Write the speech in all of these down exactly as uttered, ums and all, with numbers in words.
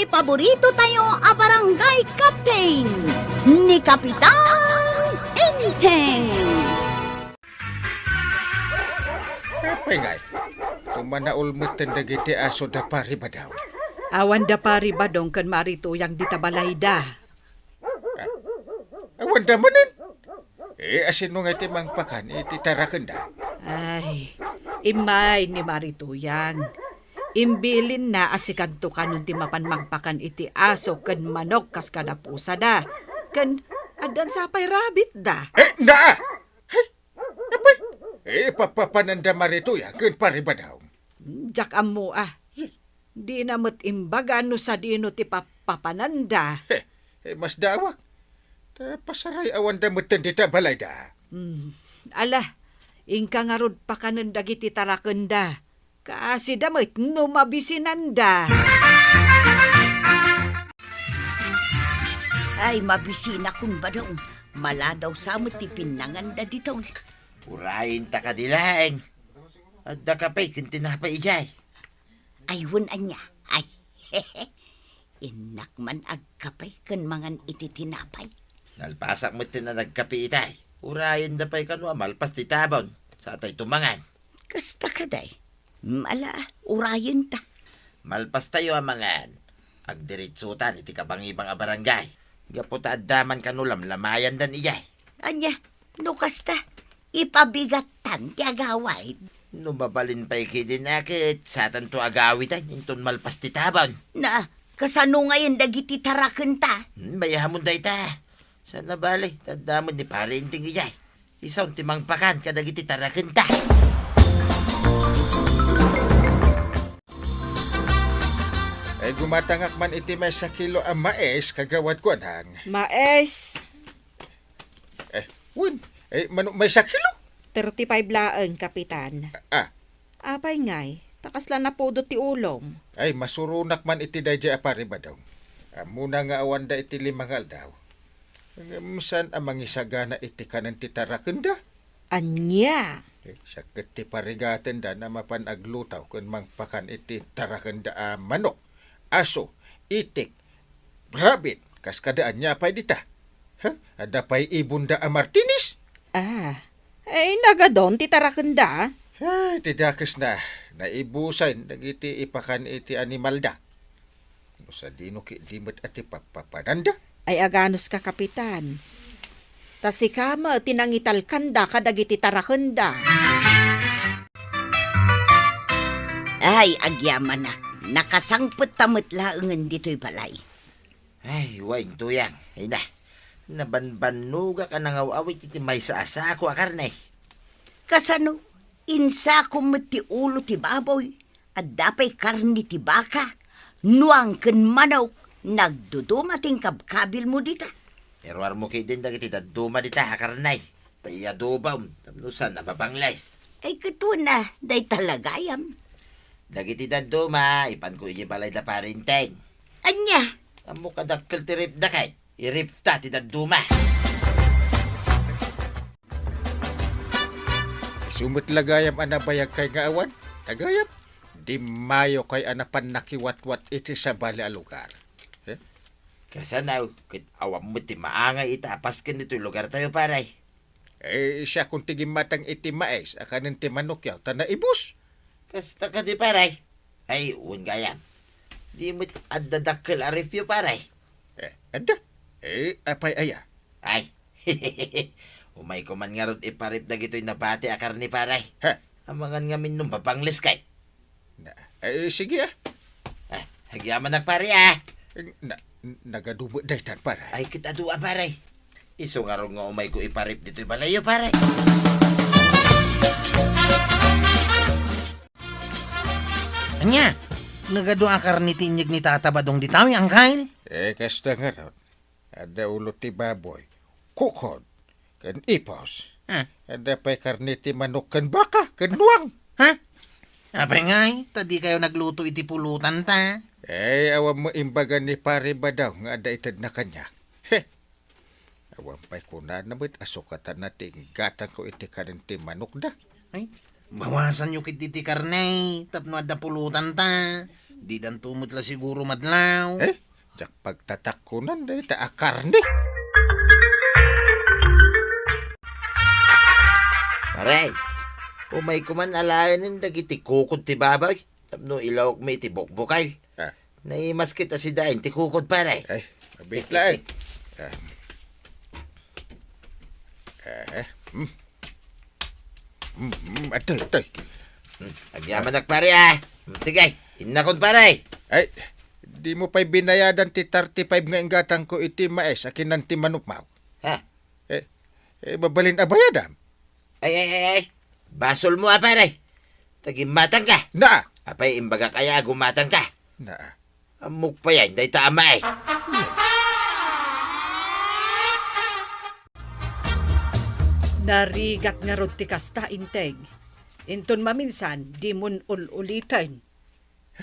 Paborito tayo a barangay captain, ni Kapitan Enteng. Apay ngay, tumanaol metten dagiti aso da Pari Badong. Awan da Pari Badong ken Mari Tuyang dita balayda. Ah, awan da manen. Eh, asino nga ti mangpakan iti tarakenda? Ay, immay ni Mari Tuyang. Imbilinna a sikanto kanon ti mapan mangpakan iti aso ken manok kas kada pusada. Ken addan sa pay rabbit da. Eh, naa! Hey, apay, eh, papapananda Mari Tuyang ken Pari Badong. Diak ammo a. Dina met imbaga no sadino ti papapananda. He, eh, masdaawak. Ta pasaray-awanda metten dita balayda. Hmm. Ala, inka ngarud pakanen dagiti tarakenda. Kasida met no mabisinanda. Ay, mabisinakon, Badong. Maladaw sa met ti pinnanganda ditoy. Urayenta kadi laeng. Adda kape ken tinapay idiay. Ay, wen ania? Ay, innak man agkape ken mangan iti tinapay. Nalpasak metten a nagkape itay. Urayenda pay kano a malpas ti tabon. Satayto mangan. Kasta kadi. Mm, ala, urayenta. Malpastayo a mangan. Agdiritsutan iti kabangibang a barangay. Gapu ta adda man kano lamlamayandan idiay. Ania, no kasta, ipabigattan ti agawid. No mabalin pay kidin a ket satanto agawiden inton malpas ti tabon. Na, kasano ngayen dagiti tarakenta? Hmm, bayahamon dayta. Sana bale, taddamen ni Pare Enteng idiay. Isu ti mangpakan kadagiti tarakenta. Ay, gumatangak man iti maysa kilo a mais, Kagawad Kuanang. Mais? Eh, wen, eh, mano, maysa kilo? Thirty-five laeng, Kapitan. Ah, ah. Apay ngay, ta kasla napudot ti ulom. Ay, masuronak man iti daydiay a Pari Badong. Ammona nga awanda iti lima nga aldaw. Ngem saan a mangisagana iti kanen ti tarakenda? Ania? Eh, siak ket ti parigatenda a mapan agluto ken mangpakan iti tarakenda a manok, aso, itik, rabbit, kas kada ania pay dita. Ha? Adda pay ibonda a Martinez? Ah, ay, nagadon ti tarakenda? Ay, ti dakesna, naibusay dagiti ipakan iti animalda. No sadino ketdi met a ti papapananda? Ay, aganuska, Kapitan. Ta sika met ti nangitalkanda kadagiti tarakenda. Ay, agyamanak, nakasangpet ta met laengen ditoy balay. Ay, wen, Tuyang, ay na, nabanbannogak a nangaw-awit iti maysa a sako a karne. Kasano? Insakom met ti ulo ti baboy, adda pay karne ti baka, nuang ken manok, nagduduma ti inkabkabilmo dita. Iruarmo ketdin dagiti dadduma dita a karne, ta iadobam tapno saan a mabangles. Ay, ket wen a, dayta la gayam. Dagiti dadduma, ipanko idiay balay da Pare Enteng. Ania? Ammok a dakkel ti ref da kay. I-ref ta ti dadduma. Isu met la gayam a nabayagkay nga awan, ta gayam, dimmayokay a napan nakiwatwat iti sabali a lugar. Eh? Kasano, ket awan met ti maangay ita a pasken ditoy lugartayo, pare. Eh, siakon ti gimmatang iti mais a kanen ti manokyo, ta naibus. Kasta kadi, pare? Ay, wen gayam. Di met adda dakkel a refyo, pare. Eh, adda? Eh, apay aya? Ay, umayko man ngarud iparip dagitoy nabati a karne, pare. Ha? Amangan ngamin no mabangles kay. Na, eh, sige, ah. Ah, agyamanak, pare, ah. Eh, na, nagadu met daytan, pare. Ay, ket adu a, pare. Isu ngarud nga umayko iparip ditoy balayyo, pare. Ania? Nagadu a karne ti inyeg ni Tata Badong dita, angkel? Eh, kasta ngarud. Adda ulo ti baboy, kukod, ken ipos. Ah. Adda pay karne ti manok ken baka ken nuang. Ha? Apay ngay, ta dikayo nagluto iti pulotanta? Eh, awan met imbaga ni Pare Badong nga adda itedna kaniak. He! Awan pay kunana met a sukatanna ti inggatangko iti kanen ti manokda. Ay, bawasanyo ketdi ti karne tapno adda pulotanta. Didanto met la siguro madlaw. Eh, diak pagtatakkonan dayta a karne. Pare, umayko man alaenen dagiti kukod ti baboy tapno ilawokmi iti bukbukal. Ah. Naimas ket a sidaen ti kukod, pare. Ay, mabitla, eh. Ah. Eh, hmm. Hmm, hmm, atoy, atoy. Hmm, agyamanak, pare, ah. Hmm, sige, innakon, pare. Ay, dimo pay binayadan ti thirty-five nga inggatangko iti mais a kinan ti manukmo. Ha? Eh, eh, mabalin a bayadam? Ay, ay, ay, ay. Basolmo a, pare. Ta gimmatangka. Naa. Apay, imbagak aya a gummatangka? Naa. Ammok payen dayta a mais. Narigat ngarud ti kasta, Inteng. Inton maminsan, dimon ul-uliten.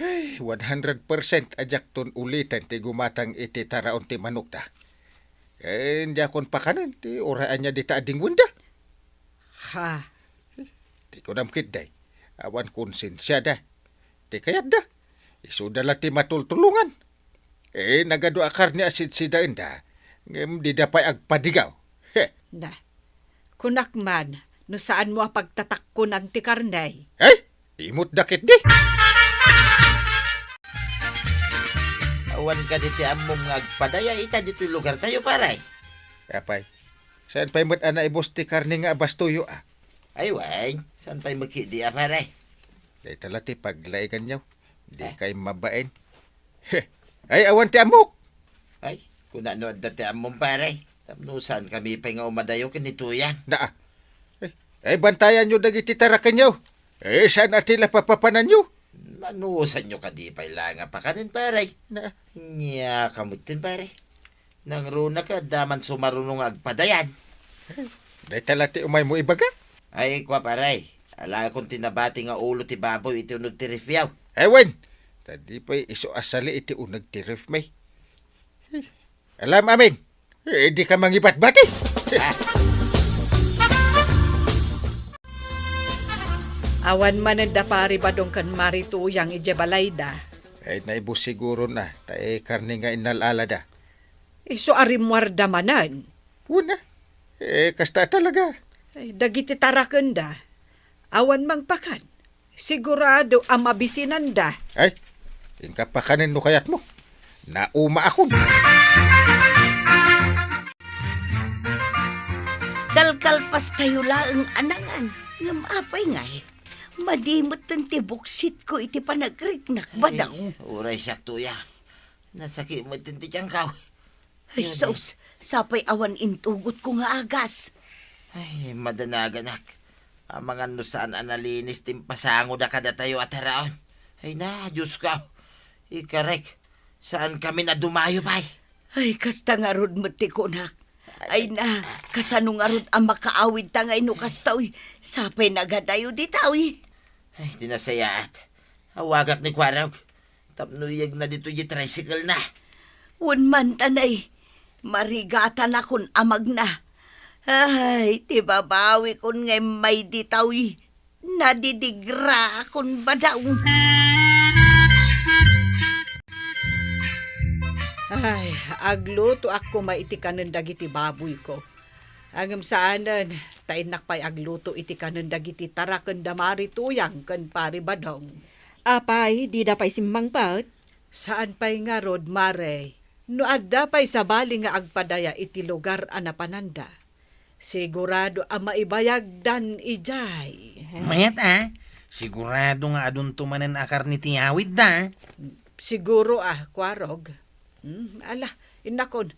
Ay, one hundred percent a diakton uliten ti gumatang iti taraon ti manokda. Ken diakon pakanen ti uray ania dita a dingwenda. Ha? Ti kunam ketdi, awan konsensiada. Ti kayatda, isuda la ti matultulongan. Eh, nagadu a karne a sidsidaenda, ngem dida pay agpadigaw. He. Na, kunak man, no saanmo a pagtatakkonan ti karne. Eh? Imot dakit di. Awan kadi ti ammom nga agpadaya ita ditoy lugartayo, pare? Apay, saan pay met a naibus ti karne nga abastoyo, a? Ay, wen, saan pay met ketdi a, pare? Dayta la ti paglainganyo. Di Eh? kay mabain. He. Ay, awan ti ammok. Ay, kuna no adda ti ammom, pare. Tapno saan kami pay nga umadayo ken ni Tuyang. Naa. Ay, ay, bantayanyo dagiti tarakenyo. Eh, saan a ti la papapananyo? Manusanyo kadi pay la nga pakanen, pare. Naa. Nia kamutin, pare. Nangruna ka, adda man sumaruno nga agpadayan. Dayta la ti umaymo ibaga? Ay, kua, pare. Alakon ti nabati nga ulo ti baboy iti uneg ti refyaw. Ay, wen! Ta di pay isu a sali iti uneg ti refmi. Alam amin. Eh, di ka mangibatbati. Ah. Awan manen da Pari Badong ken Mari Tuyang idiay balayda. Ay, naibus siguro na, ta, eh, karne nga innal-alada. Isu a rimmuarda manen. Wen a. Eh, kasta talaga. Ay, dagiti tarakenda, awan mangpakan. Sigurado a mabisinanda. Ay, inka pakanen no kayatmo. Naumaakon. Kalkalpastayo laeng a nangan. Ngem apay ngay? Madi metten ti buksitko iti panagriknak, Badong. Ay, uray siak, Tuyang. Nasakit metten ti tiangko. Ay, Dios, sus, sapay awan intugotko nga agas. Ay, madanaganak. Amangan no saan a nalinis ti impasangoda kadatayo a taraon. Ay na, Diosko. Ikarek, saan kami a dumayo pay? Ay, kasta ngarud met ti kunak. Ay na, kasano ngarud a makaawidta ngay no kasta, uy? Sapay nagadayo dita, uy. Ay, ti nasayaat. Awagak ni Kuarog. Tapno iyegna ditoy ti tricycle na. Wen man, tanay, marigatanakon a magna. Ay, ti babawikon nga immay dita, uy. Nadidigraakon, Badong. Ay, aglutoak koma iti kanen dagiti baboyko. Ngem saanen, ta innak pay agluto iti kanen dagiti tarakenda Mari Tuyang ken Pari Badong. Apay, dida pay simmangpet? Saan pay ngarud, Mare. No adda pay sabali nga agpadaya iti lugar a napananda, sigurado a maibayagdan idiay. Met a, sigurado nga adunto manen a karne ti awidda. Siguro a, Kuarog. Hmm, ala, innakon.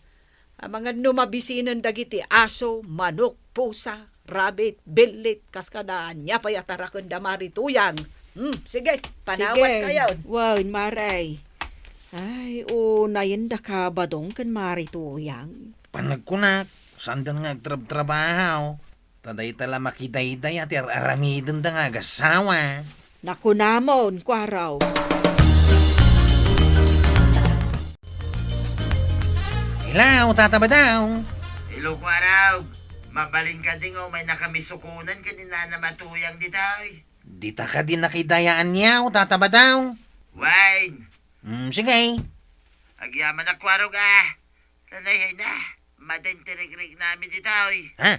Amangan no mabisinen dagiti aso, manok, pusa, rabbit, billit, kas kada ania pay a tarakenda Mari Tuyang. Hmm, sige, panawat kayon. Wen, Mare. Ay, unayen daka Badong ken Mari Tuyang. Panagkunak, saanda nga agtrabtrabaho. Ta dayta la makidaydaya ti ar-aramidenda nga agassawa. Nakunamon, Kuarog. Hello, Tata Badong. Hello, Kuarog. Mabalin kadi nga umaynakami sukonen ken ni Nana Matuyang ditoy? Dita kadi nakidayaan, Tata Badong? Wen, Mm, sige. Agyamanak, Kuarog, a. Tanay, ay na. Madi ti rikriknami ditoy. Ha?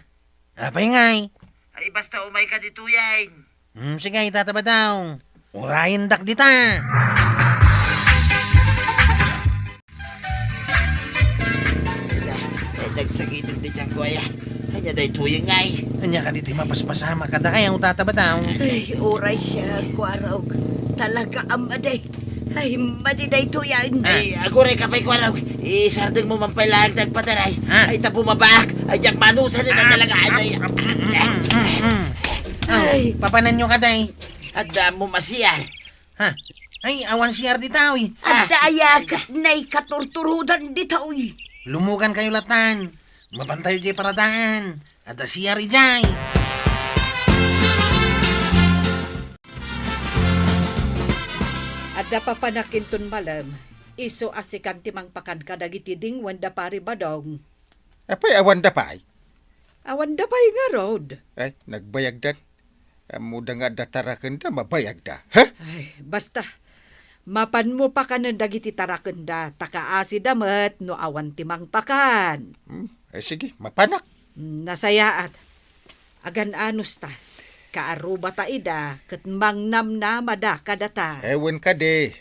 Apay ngay? Ay, basta umayka ditoyen. Mm, sige, Tata Badong. Urayendak dita. Ay, nagsakiten ti tianko, aya. Ania daytoyen ngay? Ania kadi ti mapaspasamak kadakayo, Tata Badong? Ay, uray siak, Kuarog. Talaga a madi. Ay, madi daytoyen. Ah. Ay, agurayka pay, Kuarog. Isardengmo man pay laeng ti agpataray. Ah. Ay, ta bumabaak. Ay, diak manusanen a talaga. Ay, mm, mm, mm, mm. Ay, papananyo kadi? Adda ammo a siar. Ha? Ay, awan siar ditoy. Ah. Adda aya ket naikaturturodan ditoy. Lumugankayo lattan. Mapantayo diay paradaan. Adda siar idiay. Adda papanak inton malem, isu a sikan ti mangpakan kadagiti dingwen da Pari Badong. Apay, awanda pay? Awanda pay ngarud. Ay, nagbayagdan. Ammoda nga adda tarakenda, mabayagda. Ha? Ay, basta. Mapanmo pakanen dagiti tarakenda, ta kaasida met no awan ti mangpakan. Hmm, ay, sige, mapanak. Hmm, nasayaat. Agan-anos ta. Kaarruba ta ida, ket mangnamnamada kadata. Ewen kadi.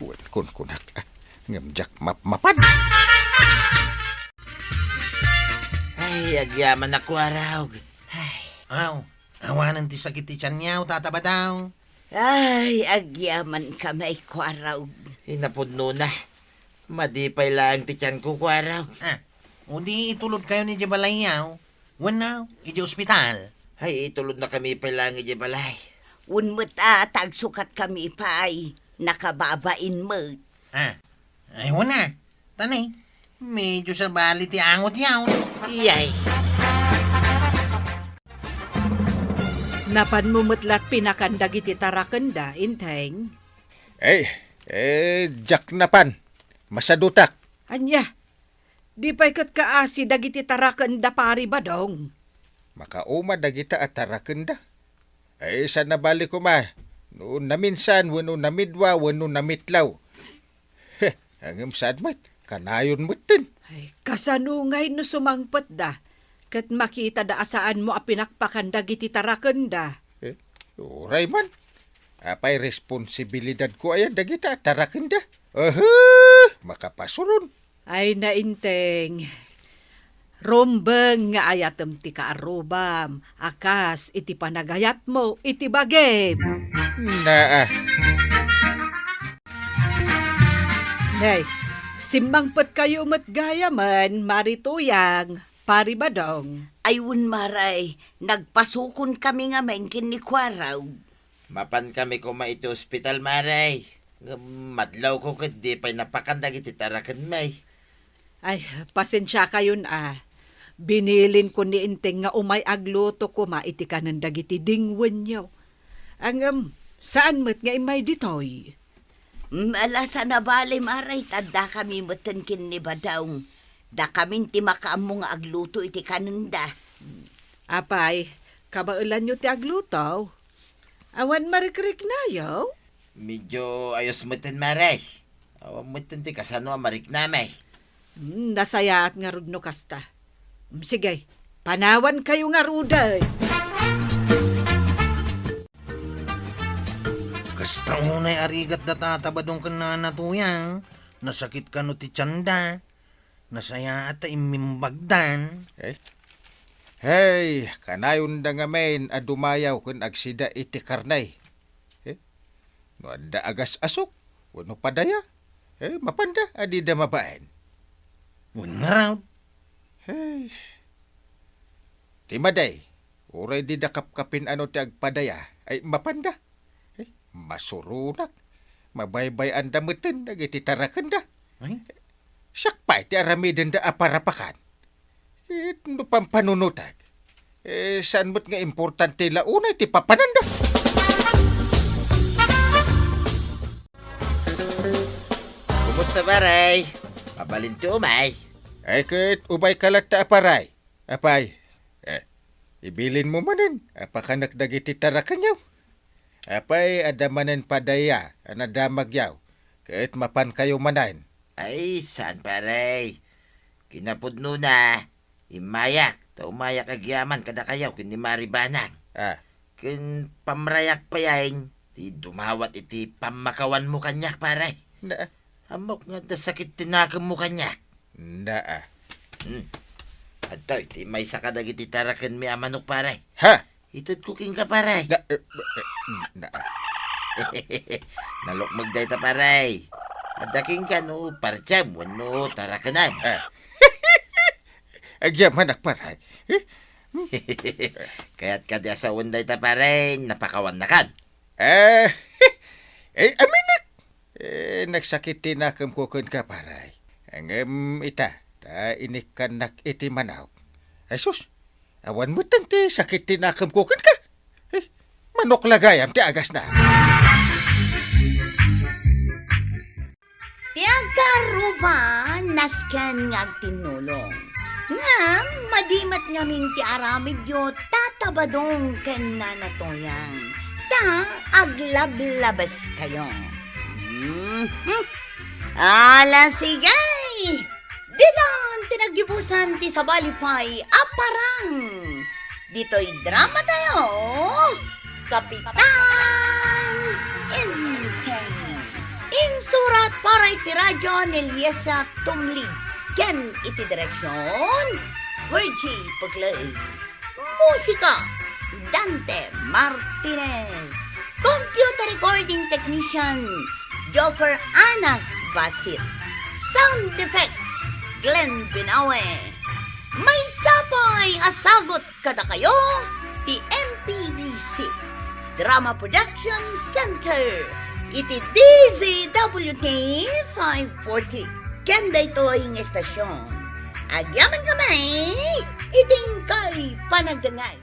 Wen kunkunak, ah, ngem diak mapmapan. Ay, agyamanak, Kuarog. Ay. Aw, awanen ti sakit ti tianyo, Tata Badong. Ay, agyamanka met, Kuarog. Inapudnona. Madi pay laeng ti tianko, Kuarog. Ah, o di itulodkayon idiay balayyo. Wenno, idiay ospital. Ay, itulodnakami pay laeng idiay balay. Wen met a, ta agsukatkami pay, nakababain met. Ah, ay, wen a. Tanay, medyo sabali ti angotyo. Iyay. Napanmo met la pinakan dagiti tarakenda, Inteng? Ay, eh, diak napan. Masadutak. Ania? Di pay ket kaasi dagiti taraken da Pari Badong. Makauma dagita a tarakenda. Ay, saan a bali koma no naminsan wenno namidua wenno namitlaw. Heh, ngem saan met, kanayon metten. Ay, kasano ngay no sumangpetda ket makitada a saanmo a pinakpakan dagiti tarakenda? Eh, uray man. Apay responsibilidadko aya dagita a tarakenda? Aha, makapasuron. Ay, Inteng, rumbeng nga ayatem ti kaarrubam a kas iti panagayatmo iti bagim. Naa. Nay, simmangpetkayo met gayamen, Mari Tuyang, Pari Badong. Ay, wen, Mari, nagpasukonkami ngamin ken ni Kuarog. Mapankami koma iti ospital, Mari. Ngem madlawko ket di pay napakan dagiti tarakenmi. Ay, pasensiakayon a. Binilinko ni Inteng nga umay agluto koma iti kanen dagiti dingwenyo. Ngem, saan met nga immay ditoy? Mm, ala, saan a bali, Mari, ta addakami metten ken ni Badong. Dakamin ti makaammo nga agluto iti kanenda. Apay, kabaelanyo ti agluto? Awan marikriknayo? Medyo ayos metten, Mari. Awan metten ti kasano a mariknami. Hmm, nasayaat ngarud no kasta. Hmm, sige, panawankayo ngaruden. Kasta unay a rigat da Tata Badong ken Nana Tuyang. Nasakit kano ti tianda. Nasayaat ta immimbagdan. Eh? Hey, kanayonda ngamin a dumayaw ken agsida iti karne. Eh? No adda agas-asok wenno padaya, eh, mapanda a dida mabaen. Wen ngarud. Hey. Ti madi, uray dida kapkapin ano ti agpadaya, ay mapanda. Eh, masuronak. Mabaybay-anda metten dagiti tarakenda. Ay? Siak pay ti aramidenda a parapakan. Ket no pampanunotek, eh, saan met nga importante la unay ti papananda. Kumusta, Paray? Mabalin ti umay? Ay, ket umayka latta, Paray. Apay, eh, ibilinmo manen a pakanek dagiti tarakenyo. Apay, adda manen padaya a nadamagyaw, ket mapankayo manen. Ay, saan, pare. Kinapudnona, immayak, ta umayak agyaman kadakayo ken ni Mari Banang. Ah. Ken pamrayak payen, ti dumawat iti pammakawanmo kaniak, pare. Na. Ammok nga adda sakit ti nakemmo kaniak. Na, ah. Hmm. Adtoy, ti maysa kadagiti tarakenmi a manok, pare. Ha? Itedko kenka, pare. Na, eh, eh, na, ah. Nalukmeg dayta, pare. Adda kenka no partsem wenno tarakenem. Ah. Agyamanak, pare. Eh? Kayat kadi a sawen dayta, pare, napakawannakan. Eh, eh, aminek. Eh, nagsakit ti nakemko kenka, pare. Ngem ita, ta inikkannak iti manok. Ay sus, awan metten ti sakit ti nakemko kenka. Eh, manok la gayam ti agasna. Ti agkarruba, nasken nga agtinnulong. Ngem madi met ngamin ti aramidyo, Tata Badong ken Nana Toyang, ta aglablabeskayo. Mhm. Ala, sige! Ditan ti naggibusan ti sabali pay a parang. Ditoy drama tayo, Kapitan Enteng. Insurat para iti radyo ni Liesa Tumlid ken iti direksyon, Virgie Puglay. Musika, Dante Martinez. Computer recording technician, Joffer Anas Basit. Sound effects, Glenn Binawe. Maysa pay a sagut kadakayo ti M P B C Drama Production Center iti D Z W T five forty. Ken daytoy nga estasyon, agyaman kami iti inkay panagdengngeg.